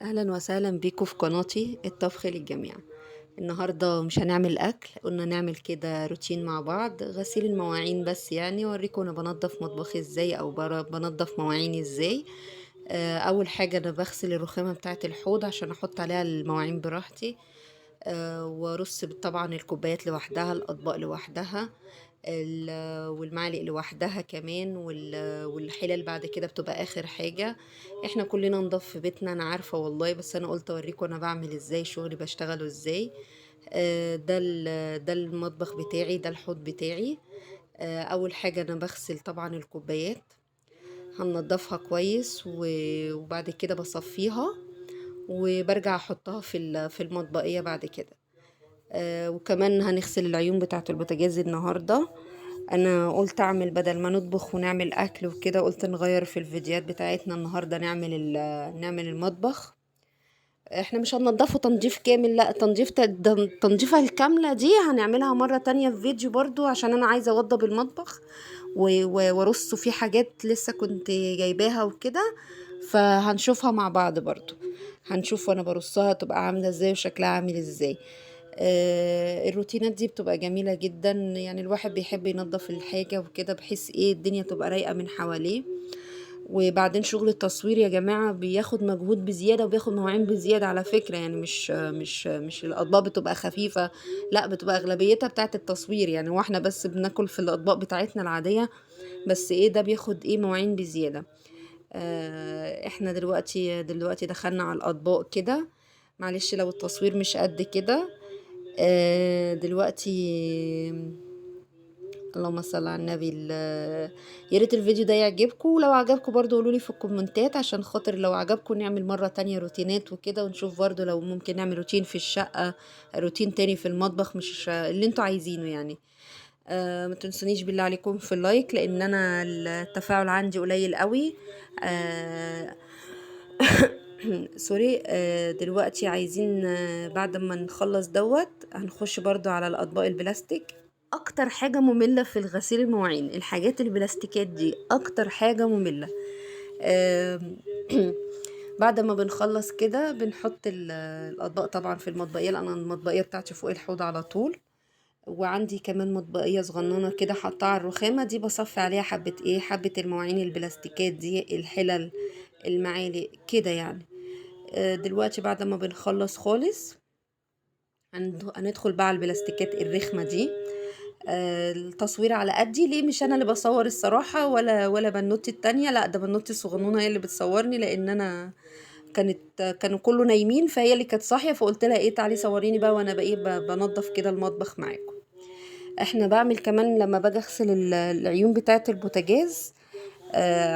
اهلا وسهلا بيكم في قناتي الطبخ للجميع. النهارده مش هنعمل اكل، قلنا نعمل كده روتين مع بعض، غسيل المواعين بس، يعني اوريكم انا بنضف مطبخي ازاي او بنضف مواعيني ازاي. اول حاجة انا بغسل الرخامه بتاعه الحوض عشان احط عليها المواعين براحتي، وارص طبعا الكوبايات لوحدها، الاطباق لوحدها، والمعالق لوحدها كمان، والحلل بعد كده بتبقى اخر حاجة. احنا كلنا نضف في بيتنا، انا عارفه والله، بس انا قلت اوريكم انا بعمل ازاي شغلي، بشتغله ازاي. ده المطبخ بتاعي، ده الحوض بتاعي. اول حاجة انا بغسل طبعا الكوبايات، هنضفها كويس، وبعد كده بصفيها وبرجع احطها في المطبقيه بعد كده. وكمان هنغسل العيون بتاعه البوتاجاز النهارده. انا قلت اعمل بدل ما نطبخ ونعمل اكل وكده، قلت نغير في الفيديوهات بتاعتنا النهارده، نعمل المطبخ. احنا مش هننضفه تنظيف كامل، لا، التنظيفه الكاملة دي هنعملها مرة تانية في فيديو برضو، عشان انا عايزه اوضب المطبخ وارصه فيه حاجات لسه كنت جايباها وكده، فهنشوفها مع بعض برضو، هنشوف وانا برصها تبقى عامله ازاي وشكلها عامل ازاي. الروتينات دي بتبقى جميلة جدا، يعني الواحد بيحب ينظف الحاجة وكده، بحيث ايه الدنيا تبقى رايقة من حواليه. وبعدين شغل التصوير يا جماعة بياخد مجهود بزيادة وبياخد مواعين بزيادة على فكرة، يعني مش الأطباق بتبقى خفيفة، لا بتبقى أغلبيتها بتاعت التصوير، يعني واحنا بس بناكل في الأطباق بتاعتنا العادية، بس ايه ده بياخد ايه مواعين بزيادة. احنا دلوقتي دخلنا على الأطباق كده، معلش لو التصوير مش قد كده. دلوقتي اللهم صل على النبي. يا ريت الفيديو ده يعجبكم، ولو عجبكم برضو قولولي في الكومنتات، عشان خاطر لو عجبكم نعمل مرة تانية روتينات وكده، ونشوف برضو لو ممكن نعمل روتين في الشقة، روتين تاني في المطبخ، مش اللي انتوا عايزينه يعني. ما تنسونيش بالله عليكم في ال like، لان انا التفاعل عندي قليل قوي. sorry. دلوقتي عايزين، بعد ما نخلص دوت هنخش برضو على الاطباق البلاستيك. اكتر حاجة مملة في الغسيل المواعين الحاجات البلاستيكات دي، اكتر حاجة مملة. بعد ما بنخلص كده بنحط الاطباق طبعا في المطبقية، لان المطبقية بتاعتي فوق الحوض على طول، وعندي كمان مطبقية صغننة كده حطاها على الرخامة دي، بصفي عليها حبة ايه، حبة المواعين البلاستيكات دي، الحلل، المعالق كده يعني. دلوقتي بعد ما بنخلص خالص هندخل بقى على البلاستيكات الرخمة دي. التصوير على قدي، ليه مش انا اللي بصور الصراحة، ولا بنوتي التانية، لا ده بنوتي الصغنونة هي اللي بتصورني، لان انا كانوا كله نايمين، فهي اللي كانت صاحية، فقلت لها ايه تعالي صوريني بقى وانا بقى ايه بنضف كده المطبخ معاكم. احنا بعمل كمان لما باجي اغسل العيون بتاعة البوتاجاز،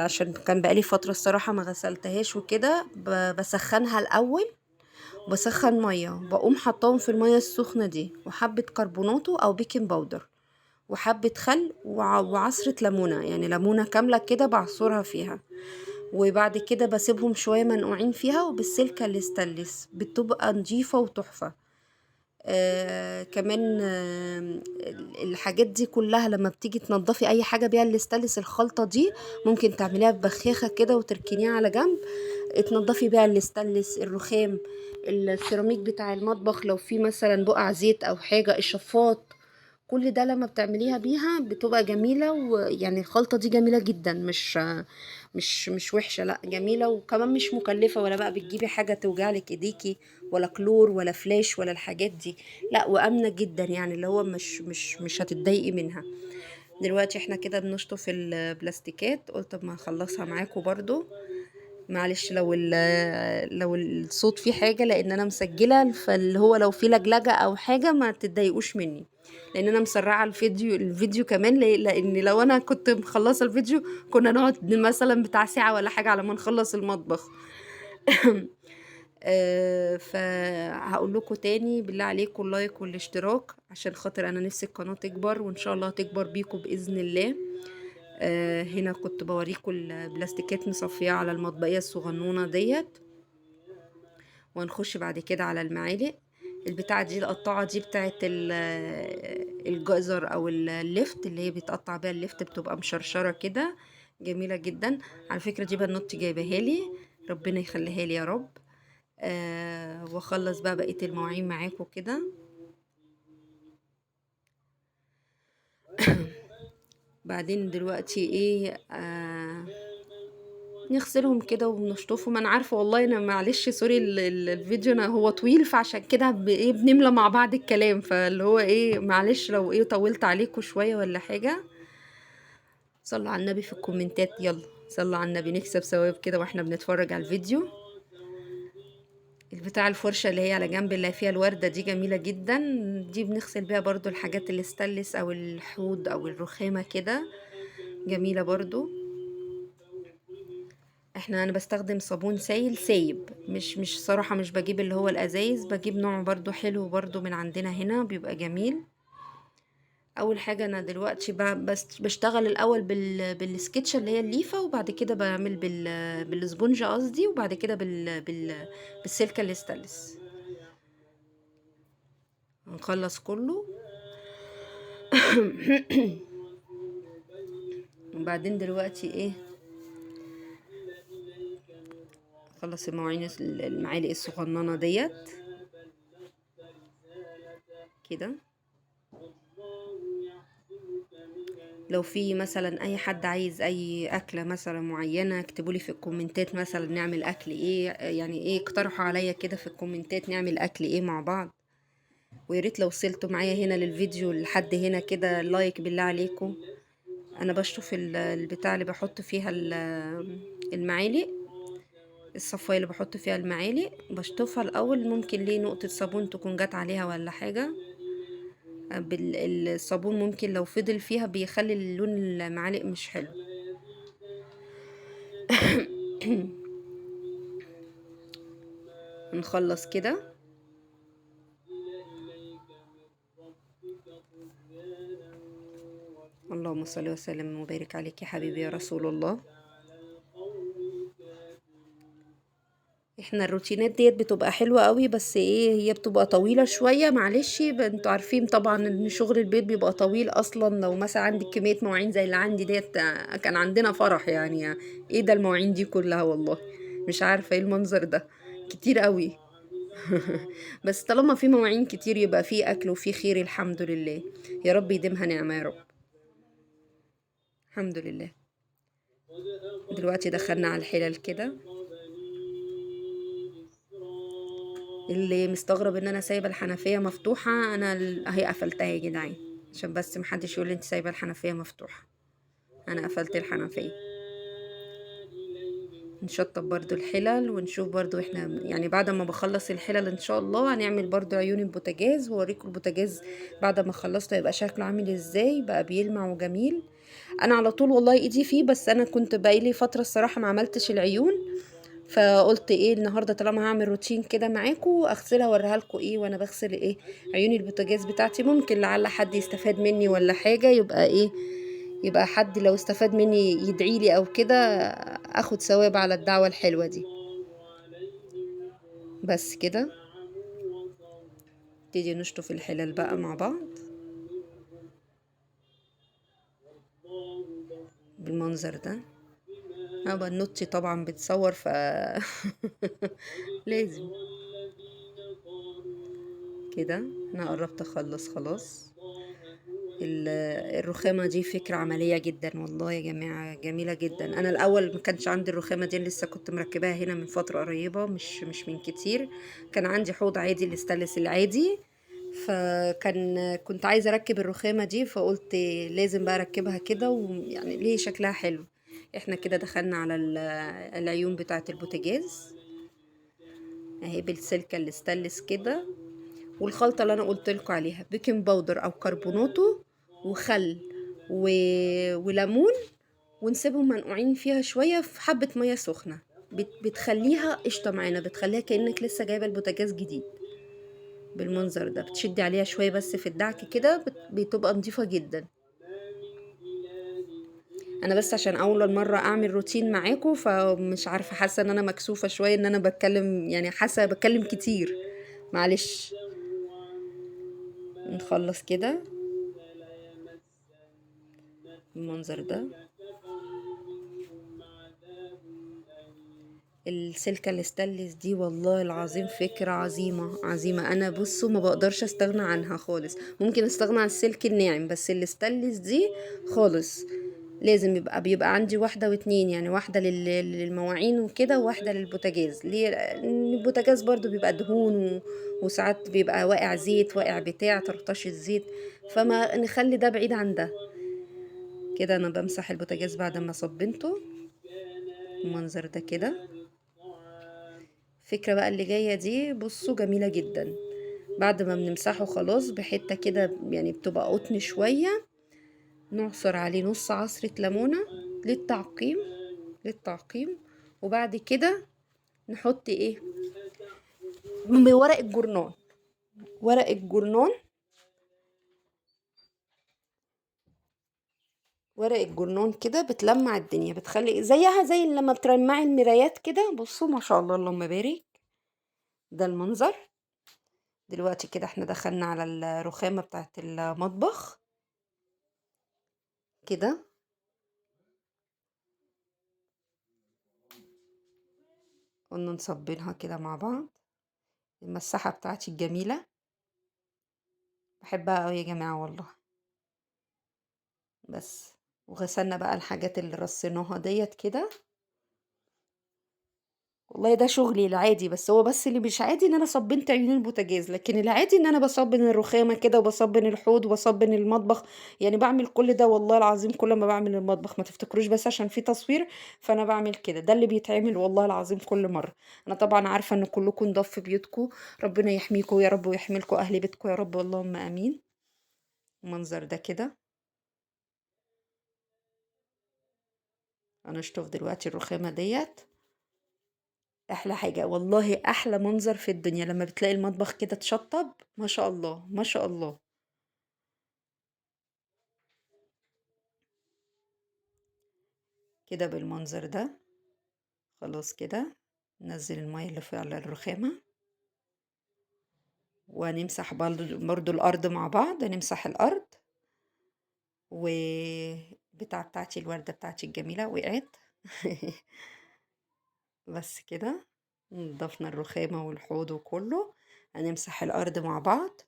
عشان كان بقالي فترة الصراحة ما غسلتهاش وكده، بسخنها الأول، وبسخن مية، بقوم حطاهم في المية السخنة دي، وحبة كربوناتو أو baking powder، وحبة خل، وعصرة ليمونة، يعني ليمونة كاملة كده بعصرها فيها، وبعد كده بسيبهم شوية منقوعين فيها، وبالسلكة الاستانلس بتبقى نظيفة وتحفة. كمان، الحاجات دي كلها لما بتيجي تنضفي اي حاجة بيها الاستانلس، الخلطة دي ممكن تعمليها ببخاخة كده وتركنيها على جنب، تنضفي بيها الاستانلس، الرخام، السيراميك بتاع المطبخ لو في مثلا بقع زيت او حاجة، الشفاط، كل ده لما بتعمليها بيها بتبقى جميلة. ويعني الخلطة دي جميلة جدا، مش وحشة، لا جميلة، وكمان مش مكلفة، ولا بقى بتجيبي حاجة توجعلك ايديكي، ولا كلور ولا فلاش ولا الحاجات دي، لا وآمنة جدا، يعني اللي هو مش هتتضايقي منها. دلوقتي احنا كده بنشطف البلاستيكات، قلت طب ما هخلصها معاكم برضو، معلش لو الصوت فيه حاجة، لان انا مسجلة، فاللي هو لو فيه لجلجة او حاجة ما تتضايقوش مني، لان انا مسرعة الفيديو كمان، لان لو انا كنت مخلصة الفيديو كنا نقعد مثلا بتاع ساعة ولا حاجة على ما نخلص المطبخ. فهقول لكم تاني بالله عليكم ال like والاشتراك، عشان خاطر انا نفسي القناة تكبر، وان شاء الله تكبر بيكم بإذن الله. هنا كنت بوريكم البلاستيكات مصفية على المطبقية الصغنونة ديت، وهنخش بعد كده على المعالق. البتاعة دي القطاعة دي بتاعت الجزر او اللفت، اللي هي بيتقطع بيها اللفت، بتبقى مشرشرة كده، جميلة جدا. على فكرة دي بنوتي جايباها لي، ربنا يخليها لي يا رب. واخلص بقى بقية المواعين معاكم كده. بعدين دلوقتي ايه نغسلهم كده ونشطفهم. انا عارفه والله انا معلش sorry الفيديو انا هو طويل، فعشان كده ايه بنملى مع بعض الكلام، فاللي هو ايه معلش لو ايه طولت عليكم شوية ولا حاجة. صلوا على النبي في الكومنتات، يلا صلوا على النبي نكسب ثواب كده واحنا بنتفرج على الفيديو. البتاع الفرشة اللي هي على جنب اللي فيها الورده دي جميلة جدا، دي بنغسل بيها برضو الحاجات الاستانلس او الحوض او الرخامه كده، جميلة برضو. انا بستخدم صابون سايل سايب، مش صراحة مش بجيب اللي هو الازايز، بجيب نوع برضو حلو برضو من عندنا هنا بيبقى جميل. اول حاجة انا دلوقتي بشتغل الاول بالسكتشه اللي هي الليفه، وبعد كده بعمل بالسبونج قصدي، وبعد كده بالسلكه الاستانلس. هنخلص كله. وبعدين دلوقتي ايه خلص المواعين المعالق الصغننه ديت كده. لو في مثلا اي حد عايز اي اكله مثلا معينة اكتبوا لي في الكومنتات، مثلا نعمل اكل ايه، يعني ايه اقترحوا عليا كده في الكومنتات نعمل اكل ايه مع بعض. ويا ريت لو وصلتوا معايا هنا للفيديو لحد هنا كده like بالله عليكم. انا بشطف البتاع اللي بحط فيها المعالق، الصفايه اللي بحط فيها المعالق بشطفها الاول، ممكن ليه نقطة صابون تكون جت عليها ولا حاجة. الصابون ممكن لو فضل فيها بيخلي اللون المعالق مش حلو. نخلص كده. اللهم صل وسلم وبارك عليك يا حبيبي يا رسول الله. احنا الروتينات ديت بتبقى حلوة قوي، بس ايه هي بتبقى طويلة شوية معلش، انتوا عارفين طبعا ان شغل البيت بيبقى طويل اصلا. لو مثلا عندك كمية مواعين زي اللي عندي ديت كان عندنا فرح، يعني ايه ده المواعين دي كلها، والله مش عارفة ايه المنظر ده كتير قوي. بس طالما في مواعين كتير يبقى في اكل وفي خير الحمد لله، يا رب يديمها نعمة يا رب، الحمد لله. دلوقتي دخلنا على الحلل كده. اللي مستغرب ان انا سايبه الحنفية مفتوحة، انا اهي قفلتها يا جدعان عشان بس محدش يقول لي انت سايبه الحنفية مفتوحة، انا قفلت الحنفية. نشطب برضو الحلل ونشوف برضو احنا يعني بعد ما بخلص الحلل ان شاء الله هنعمل برضو عيون البوتاجاز، واوريكم البوتاجاز بعد ما خلصته هيبقى شكله عامل ازاي، بقى بيلمع وجميل. انا على طول والله ايدي فيه، بس انا كنت بقالي فترة الصراحة ما عملتش العيون، فقلت ايه النهارده طالما هعمل روتين كده معاكم اغسلها واوريها لكم ايه وانا بغسل ايه عيون البوتاجاز بتاعتي، ممكن لعل حد يستفاد مني ولا حاجة، يبقى ايه يبقى حد لو استفاد مني يدعي لي او كده، اخد ثواب على الدعوة الحلوة دي. بس كده نبتدي نشطف الحلل بقى مع بعض بالمنظر ده. بنوتي طبعا بتصور ف لازم كده. انا قربت اخلص خلاص. الرخامة دي فكرة عملية جدا والله يا جماعة، جميلة جدا. انا الاول ما كانش عندي الرخامة دي، لسه كنت مركباها هنا من فترة قريبة، مش من كتير. كان عندي حوض عادي الاستانلس العادي، فكان كنت عايزة اركب الرخامة دي، فقلت لازم بقى اركبها كده، ويعني ليه شكلها حلو. احنا كده دخلنا على العيون بتاعة البوتاجاز اهي بالسلكة الاستانلس كده، والخلطة اللي انا قلت لكم عليها baking powder او كربوناتو وخل وليمون، ونسيبهم منقوعين فيها شوية في حبة مية سخنة، بتخليها قشطة معانا، بتخليها كأنك لسه جايبة البوتاجاز جديد بالمنظر ده. بتشدي عليها شوية بس في الدعك كده، بتبقى نظيفة جدا. انا بس عشان اول مرة اعمل روتين معاكم فمش عارفة، حاسة ان انا مكسوفة شوية ان انا بتكلم، يعني حاسة بتكلم كتير معلش. نخلص كده المنظر ده. السلكة الستانلس دي والله العظيم فكرة عظيمة عظيمة. انا بصوا ما بقدرش استغنى عنها خالص، ممكن استغنى عن السلك الناعم بس الستانلس دي خالص لازم بيبقى عندي واحدة واتنين، يعني واحدة للمواعين وكده، وواحدة للبوتاجاز. ليه؟ البوتاجاز برضو بيبقى دهون وساعات بيبقى واقع زيت، واقع بتاع طرطش الزيت، فما نخلي ده بعيد عن ده كده. انا بمسح البوتاجاز بعد ما صبنته المنظر ده كده. فكرة بقى اللي جاية دي بصوا جميلة جدا. بعد ما بنمسحه خلاص بحتة كده يعني بتبقى قطن شوية، نعصر عليه نص عصرة ليمونة للتعقيم، وبعد كده نحط ايه؟ ورق الجرنان، ورق الجرنان، ورق الجرنان كده بتلمع الدنيا، بتخلي زيها زي لما بتلمعي المرايات كده. بصوا ما شاء الله اللهم بارك، ده المنظر. دلوقتي كده احنا دخلنا على الرخامة بتاعت المطبخ كده. قلنا نصبنها كده مع بعض. المساحة بتاعتي الجميلة بحبها قوي يا جماعة والله. بس وغسلنا بقى الحاجات اللي رصيناها ديت كده. والله ده شغلي العادي، بس هو بس اللي مش عادي ان انا صبنت عيون البوتاجاز، لكن العادي ان انا بصبن الرخامه كده، وبصبن الحوض، وبصبن المطبخ، يعني بعمل كل ده والله العظيم كل ما بعمل المطبخ. ما تفتكروش بس عشان في تصوير فانا بعمل كده، ده اللي بيتعمل والله العظيم كل مره. انا طبعا عارفه ان كلكم نضاف في بيوتكم، ربنا يحميكم يا رب ويحمي لكم اهل بيتكم يا رب، اللهم امين. المنظر ده كده. هنشطف دلوقتي الرخامه ديت. احلى حاجه والله، احلى منظر في الدنيا لما بتلاقي المطبخ كده اتشطب، ما شاء الله ما شاء الله. كده بالمنظر ده خلاص كده. ننزل الميه اللي في على الرخامه، وهنمسح برضو الارض مع بعض. نمسح الارض، وبتاع بتاعتي الورده بتاعتي الجميله وقعت بس كده. نضفنا الرخامة والحوض وكله. هنمسح الأرض مع بعض.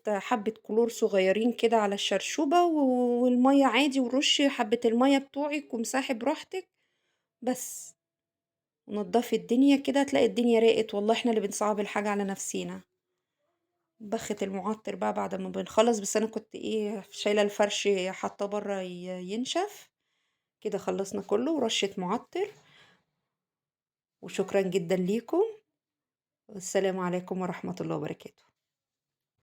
حبة كلور صغيرين كده على الشرشوبة، والمية عادي، ورشي حبة المية بتوعك ومسحي براحتك بس، ونضفي الدنيا كده، تلاقي الدنيا راقت. والله احنا اللي بنصعب الحاجة على نفسينا. بخة المعطر بقى بعد ما بنخلص، بس انا كنت شايلة الفرش حاطاه بره ينشف كده. خلصنا كله، ورشة معطر. وشكرا جدا ليكم، والسلام عليكم ورحمة الله وبركاته.